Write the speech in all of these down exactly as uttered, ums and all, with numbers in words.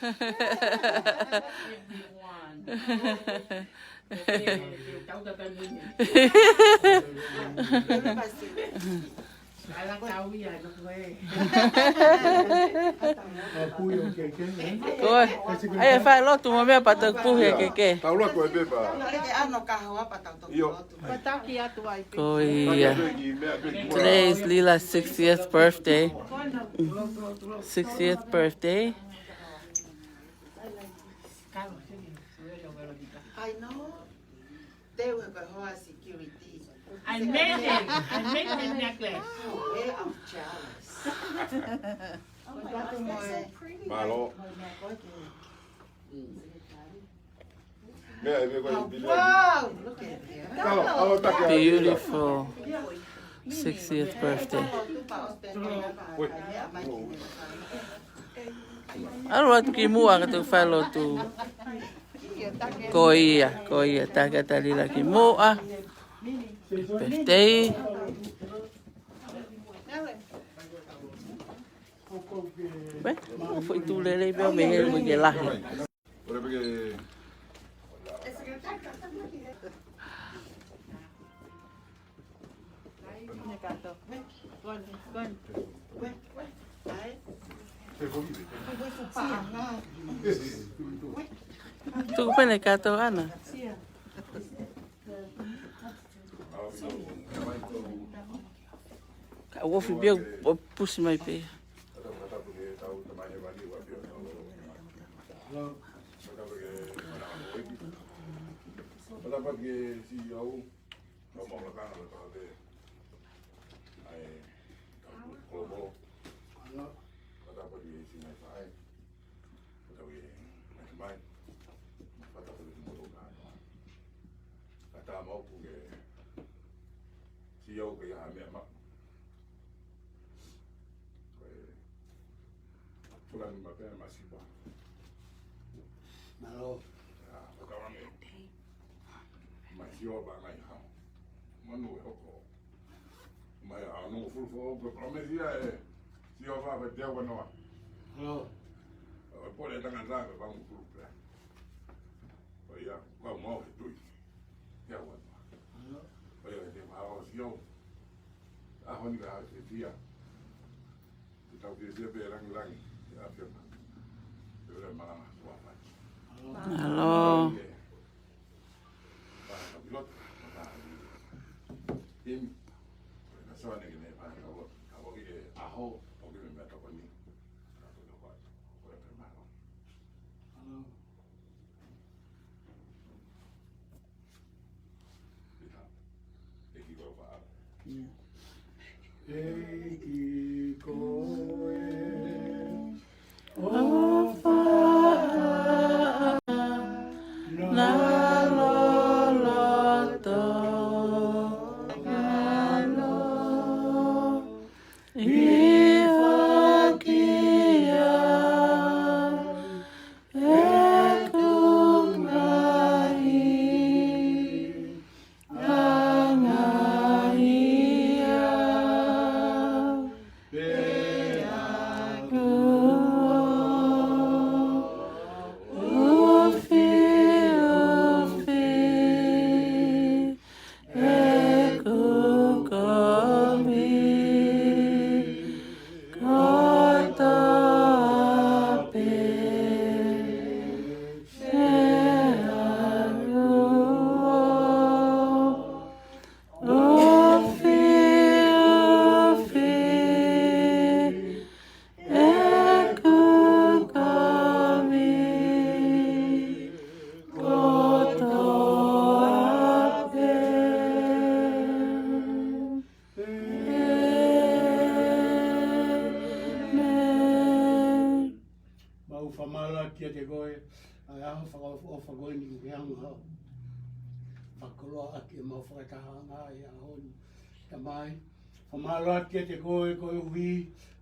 Everyone. Ala kau ia, no koe. Ko e, ʻai e fai lotu mo meʻa pea tau puhi e keke. Tau lotu e pepa. Ko ia. Today is Lila's sixtieth birthday. Sixtieth birthday. I know. They were the whole security. I made it. I made the necklace. They are jealous. Oh my God, they're so pretty. Mālō. Meʻa e meʻa ko e pili. Wow, look at them. Tau, tau taki a. Beautiful sixtieth birthday. ʻAlu atu ki muʻa ka tau fai lotu. Ko ia, ko ia, taki atu ʻa Lila ki muʻa. Birthday. Pea, ʻo foʻi tū lelei pē ʻo mei he ui ke lahi. Tuku pē ʻene kato, Ana. Ka ʻoku ofi pē ʻo pusi mai pē. Ka tā mau ku ke si au ke ia ha meʻa maʻu. Ko e fulani ma pena ma sipa. Mālō. Ia, ko ka wange. Mai si o ba ngai hao. Manu e hoko. Mai a no fulu fo ko promesia e. Si o ba ba te wa noa. Mālō. Ko pole tanga ta ba mu fulu pe. Ko ia, ko mau he tui. Ia ua. Ko ia te mau sio. ʻAho ni ka ke fia. Ke tau ke fia pē langilangi. Ia fia ma. Te ule malanga kua fai. Mālō. Imi. Ko e na soa ne ke ne fai ka ua. Ka ua ke ʻaho, ʻo ke me mea tokoni. Ka ua ke ua. Ko e pe mālō. Mālō. ʻEiki ko e ʻofa na loloto ngalo ʻi fakia ʻeku ngaahi anga ia pea kuo ufiufi ʻeku kovi kotoa pē. Pea kuo ufiufi ʻeku kovi kotoa pē. ʻĒmeni. Mau fakamālō atu kiate koe, ʻa e ʻaho fakaʻofoʻofa ko eni kuo ke hanga ʻo fakakoloa ʻaki ʻemau fakatahaʻanga ʻi he ʻaho ni. Tamai, fakamālō atu kiate koe koeʻuhi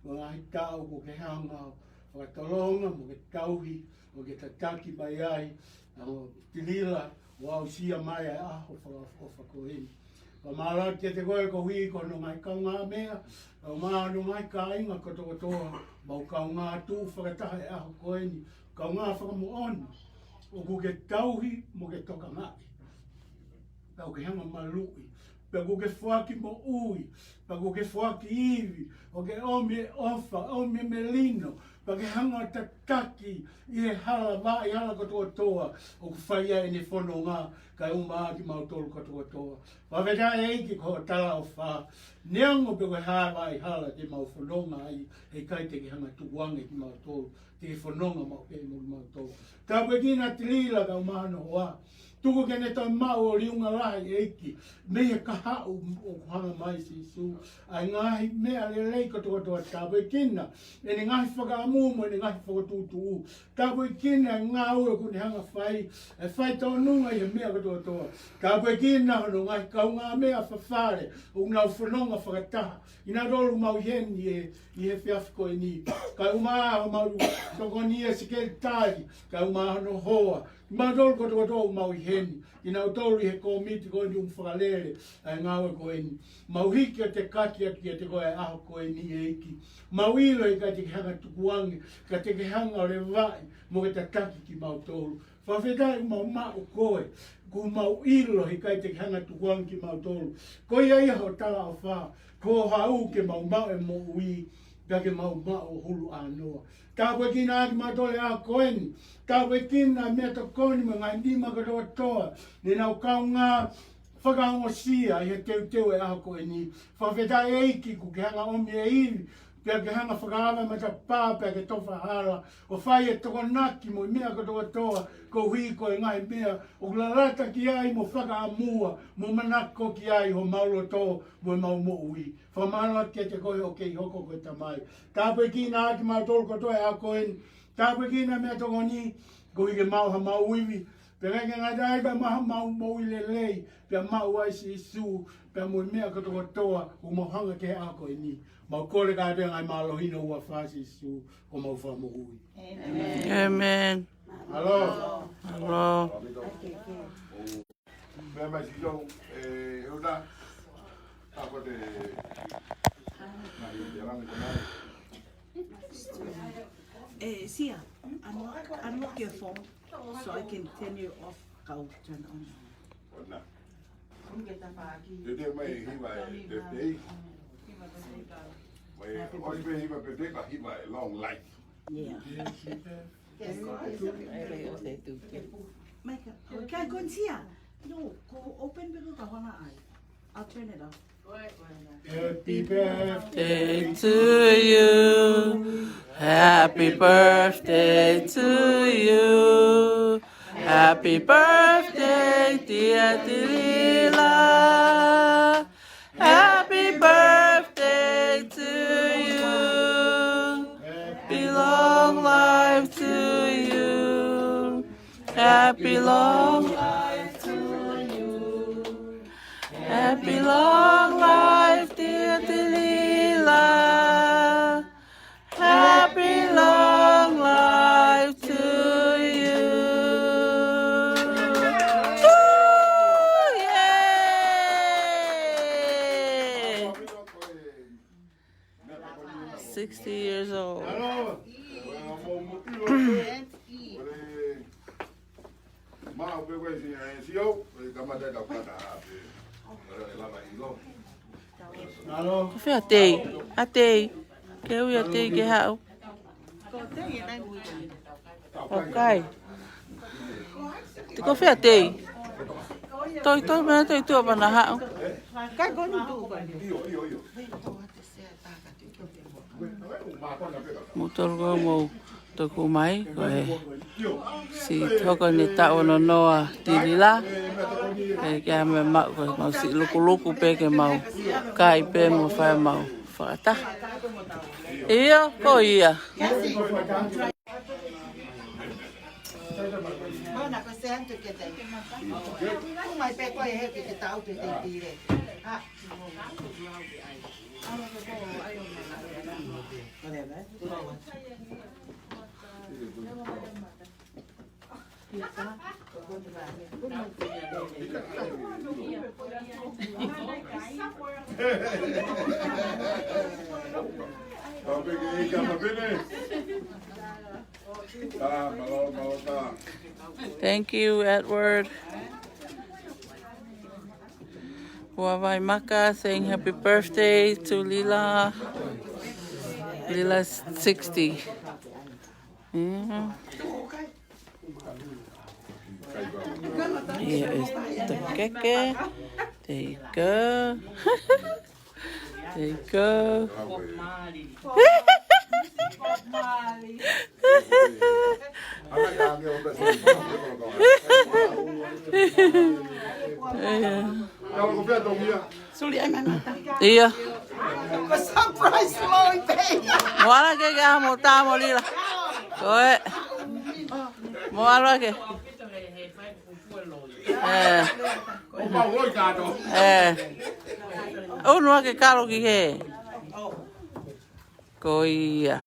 ko e ngaahi taʻu kuo ke hanga ʻo fakatolonga mo ke tauhi, ʻo ke tataki mai ai ʻa Lila ʻo aʻusia mai ʻa e ʻaho fakaʻofoʻofa ko eni. Fakamālō atu kiate koe koeʻuhi ko hono ngaahi kaungāmeʻa, kae ʻumaʻā hono ngaahi kāinga kotokotoa, mau kaungā atu fakataha he ʻaho ko eni, kaungā fakamoʻoni, ʻoku ke tauhi mo ke tokangaʻi. Pea ʻoku ke hanga maluʻi, pea ʻoku ke foaki moʻui, pea ʻoku ke foaki ivi, ʻoku ke ʻomi e ʻofa, ʻomi e melino, pea ke hanga tataki ʻi he hala, vaʻa hala kotokotoa ʻoku fai ai ʻene fononga, kae ʻumaʻā kimautolu kotokotoa. Fakafetaʻi ʻEiki ko hoʻo talaʻofa, neongo pe ko e hā e vaʻa hala te mau fononga ai, heʻikai te ke hanga tukuange kimautolu, te ke fononga maʻu pē mo kimautolu. Tāpuekina Tilila kae ʻumaʻā hono hoa. Tuku ke ne toe maʻu ʻo liunga lahi ʻEiki, mei he kahaʻu ʻoku hanga mai Sīsū, ʻa e ngaahi meʻa lelei kotokotoa. Tāpuekina ʻene ngaahi fakaʻamu mo ʻene ngaahi fokotuʻutuʻu. Tāpuekina e ngāue ʻoku ne hanga fai, e faitōnunga ʻi he meʻa kotokotoa. Tāpuekina hono ngaahi kaungāmeʻa fafale ʻoku nau fononga fakataha. Kinautolu mau ʻi heni ʻi he, ʻi he efiafi ko eni. Kae ʻumaʻā homau tokoni ʻa e sekelitali, kae ʻumaʻā hono hoa. Kimautolu kotokotoa ʻoku mau ʻi heni. Kinautolu ʻi he kōmiti ko eni ʻoku fakalele ʻa e ngāue ko eni. Mau hiki ʻo tekaki atu kiate koe he ʻaho ko eni ʻEiki. Mau ʻilo heʻikai te ke hanga tukuange, ka te ke hanga ʻo levaʻi mo ke tataki kimautolu. Fakafetaʻi ʻoku mau maʻu koe, ʻoku mau ʻilo heʻikai te ke hanga tukuange kimautolu. Ko ia ia hoʻo talaʻofa, ko hoʻo haʻu ke mau maʻu e moʻui, pea ke mau maʻu ʻo hulu ʻānoa. Tāpuekina ʻaki kimautolu he ʻaho ko eni. Tāpuekina e meʻatokoni mo e ngaahi nima kotokotoa ne nau kaungā fakaongosia ʻi he teuteu e ʻaho ko eni. Fakafetaʻi ʻEiki ʻoku ke hanga ʻomi e ivi, pea ke hanga fakaava matapā, pea ke tofa hala, ʻo fai e tokonaki mo e meʻa kotokotoa, koeʻuhi ko e ngaahi meʻa ʻoku lalata ki ai mo fakaʻamua, mo manako ki ai homau loto, mo ʻemau moʻui. Fakamālō atu kiate koe ʻoku ke hoko ko e Tamai. Tāpuekina ʻaki kimautolu kotoa he ʻaho ko eni. Tāpuekina e meʻatokoni, koeʻuhi ke maʻu haʻamau ivi, pea ʻikai ke ngata ai pea maʻu haʻamau moʻui lelei, pea maʻu ai Sīsū, pea mo e meʻa kotokotoa ʻoku mau hanga ki ai he ʻaho ko eni. Mau kole ʻaki pē ngaahi mālohi ʻi he huafa ʻo Sīsū ko homau Fakamoʻui. ʻĒmeni. ʻĒmeni. Mālō. Mālō. Meʻa mai Sīsū, ē, ʻEletā. Ako te, na i te rame ko nai. Eh, Sia, unlock, unlock your phone so I can turn you off. Kau turn on. Ona. Te te mai hiva e birthday. Mai, ʻosi pē hiva e birthday, ka hiva e long life. Yeah. Yes. Mai ka, ka ko Sia. No, ko open pē ko ka hona ai. I'll turn it off. Happy birthday to you. Happy birthday to you. Happy birthday, dear Tilila. Happy birthday to you. Happy long life to you. Happy long life to you. Happy long life, dear Tilila. Happy long life to you. Ooh, yay! Sixty years old. Ko fē ʻa Tei? ʻA Tei. Ke ui ʻa Tei ke haʻu. ʻOkai. Te ko fē ʻa Tei? Toi, toi, mena toi tuʻa pea na haʻu. Mou tolu ko mou toku mai, ko e siʻi hoko ʻene taʻu ono noa Tilila. Pea ke ʻai mai maʻu ko e mau siʻi lukuluku pē ke mau kai pē mo fai mau fakataha. ʻIo, ko ia. Ona ko se antu ke te. Mai pē ko e he ke te tau te te tire. Ha. Thank you, Edward. Wavai Maka saying happy birthday to Lila. Lila's sixty. Mm. Here is the keke. There you go. There you go. Yeah. Suli ai mai mata. Ia. Ko surprise loi pē. Mo ala ke ke amo ta mo Lila. Ko e. Mo ala ke. Eh. Eh. Unu ake kalo ki he. Ko ia.